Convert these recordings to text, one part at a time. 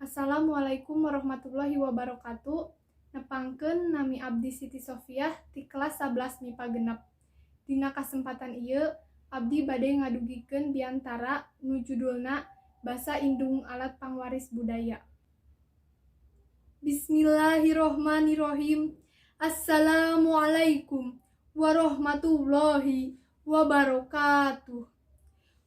Assalamualaikum warahmatullahi wabarakatuh. Nepangkeun, nami abdi Siti Sofiah ti kelas 11 MIPA 6. Dina kasempatan ieu abdi bade ngadugikeun biantara nu judulna Basa Indung Alat Pangwaris Budaya. Bismillahirrohmanirrohim. Assalamualaikum warahmatullahi wabarakatuh.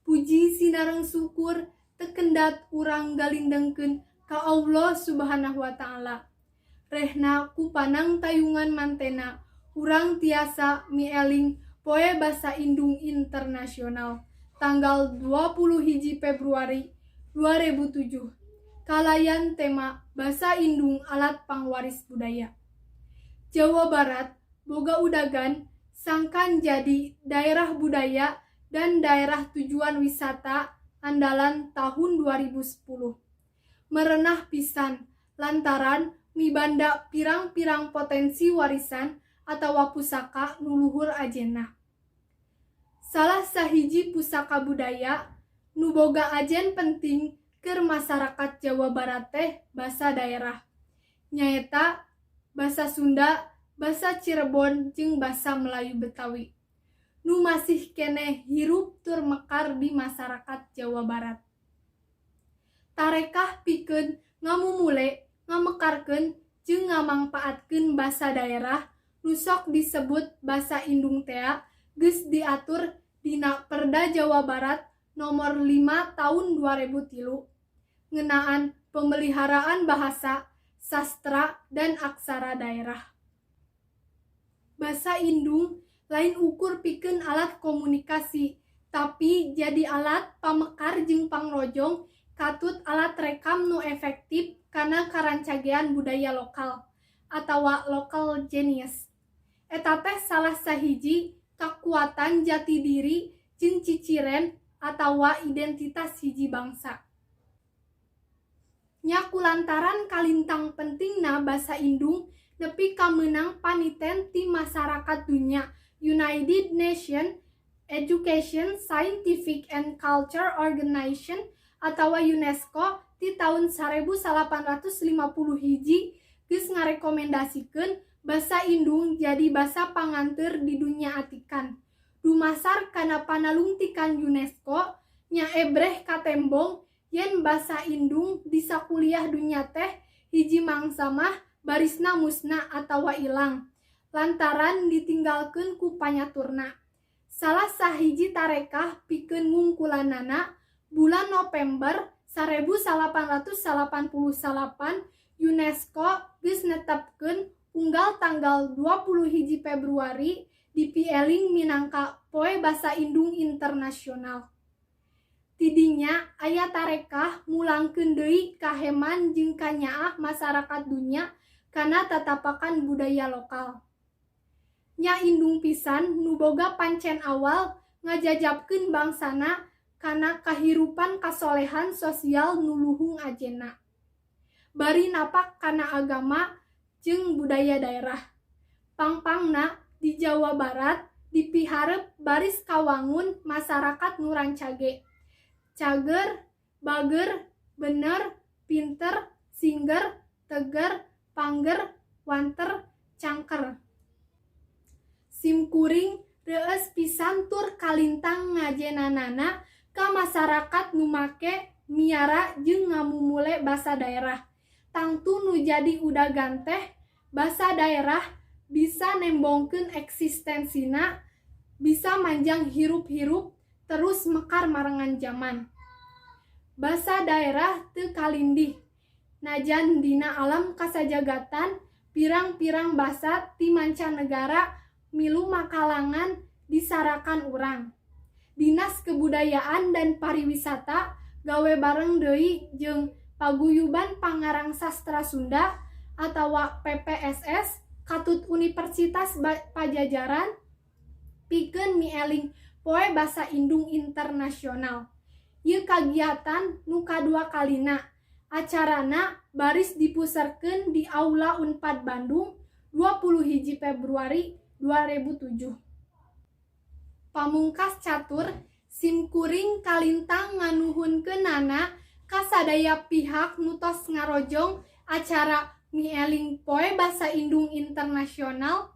Puji sinareng syukur teu kendat urang galindengkeun ka Allah Subhanahu wa Ta'ala. Rehna ku panangtayungan mantena urang tiasa mieling Poe Basa Indung Internasional tanggal 20 Februari 2007 kalayan tema Basa Indung Alat Pangwaris Budaya. Jawa Barat boga udagan sangkan jadi daerah budaya dan daerah tujuan wisata andalan tahun 2010. Merenah pisan lantaran mibanda pirang-pirang potensi warisan atawa pusaka nu luhur ajenna. Salah sahiji pusaka budaya nu boga ajen penting keur masyarakat Jawa Barat teh basa daerah. Nyaeta basa Sunda, basa Cirebon, jeung basa Melayu Betawi nu masih keneh hirup tur mekar di masyarakat Jawa Barat. Tarekah pikeun ngamumule, ngamekarkeun, jeung ngamangpaatkeun basa daerah nu sok disebut basa indung tea geus diatur dina Perda Jawa Barat Nomor 5 Tahun 2003 ngeunaan pemeliharaan bahasa, sastra, dan aksara daerah. Basa indung lain ukur pikeun alat komunikasi, tapi jadi alat pamekar jeung pangrojong katut alat rekam nu efektif kana karancagean budaya lokal atawa local genius. Eta teh salah sahiji kakuatan jati diri jeung ciciren atawa identitas hiji bangsa. Nya kulantaran kalintang pentingna basa indung nepi ka meunang paniten ti masyarakat dunya, United Nations Education, Scientific and Culture Organization atawa UNESCO ti taun 1851 geus ngarekomendasikeun basa indung jadi basa panganteur di dunya atikan. Dumasar kana panalungtikan UNESCO, nya ebreh katembong yen basa indung di sakuliah dunya teh hiji mangsa mah barisna musna atawa ilang lantaran ditinggalkeun ku panyaturna. Salah sahiji tarekah pikeun ngungkulanana, bulan November 1889 UNESCO geus netepkeun unggal tanggal 20 Februari dipieling minangka Poe Basa Indung Internasional. Tidinya aya tarekah mulangkeun deui kaheman jeung kanyaah masyarakat dunya kana tatapakan budaya lokal. Nya indung pisan nu boga pancen awal ngajajabkeun bangsana kana kahirupan kasolehan sosial nu luhung ajenna, bari napak kana agama jeung budaya daerah. Pangpangna di Jawa Barat dipiharep baris kawangun masyarakat nu rancage, cager, bager, bener, pinter, singger, teger, pangger, wanter, cangker. Simkuring reueus pisan tur kalintang ngajenanana ka masarakat nu make, miara jeung ngamumule basa daerah. Tangtu nu jadi udagan teh basa daerah bisa nembongkeun eksistensina, bisa manjang hirup-hirup terus mekar marengan jaman. Basa daerah teu kalindih najan dina alam kasajagatan pirang-pirang basa ti mancanegara milu makalangan disarakan urang. Dinas Kebudayaan dan Pariwisata gawe bareng deui jeung Paguyuban Pangarang Sastra Sunda atawa PPSS katut Universitas Padjadjaran pikeun mieling Poe Basa Indung Internasional. Ieu kagiatan nu kadua kalina. Acarana baris dipusarkeun di Aula Unpad Bandung 20 Februari 2007. Pamungkas catur, simkuring kalintang nganuhunkeunana ka sadaya pihak nu tos ngarojong acara Mieling Poe Basa Indung Internasional.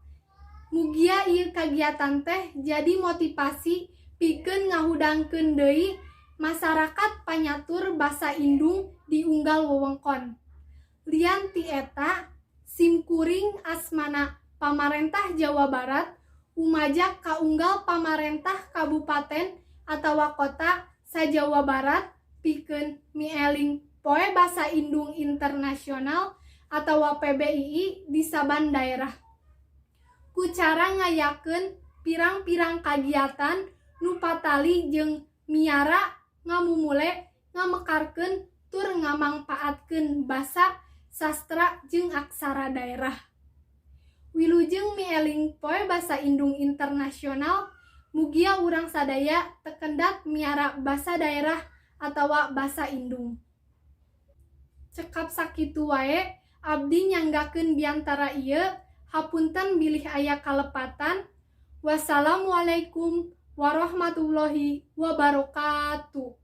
Mugia ieu kagiatan teh jadi motivasi pikeun ngahudangkeun deui masyarakat panyatur basa indung di unggal wewengkon. Lian ti eta, simkuring asmana Pamarentah Jawa Barat umajak ka unggal pamarentah kabupaten atawa kota sa-Jawa Barat pikeun mieling Poe Basa Indung Internasional atawa PBII di saban daerah ku cara ngayakeun pirang-pirang kagiatan nu patali jeung miara, ngamumule, ngamekarkeun tur ngamangpaatkeun basa, sastra jeung aksara daerah. Wilujeng Mieling Poe Basa Indung Internasional. Mugia urang sadaya teu kendat miara basa daerah atawa basa indung. Cekap sakitu wae, abdi nyanggakeun biantara ieu, hapunten bilih aya kalepatan. Wassalamualaikum warahmatullahi wabarakatuh.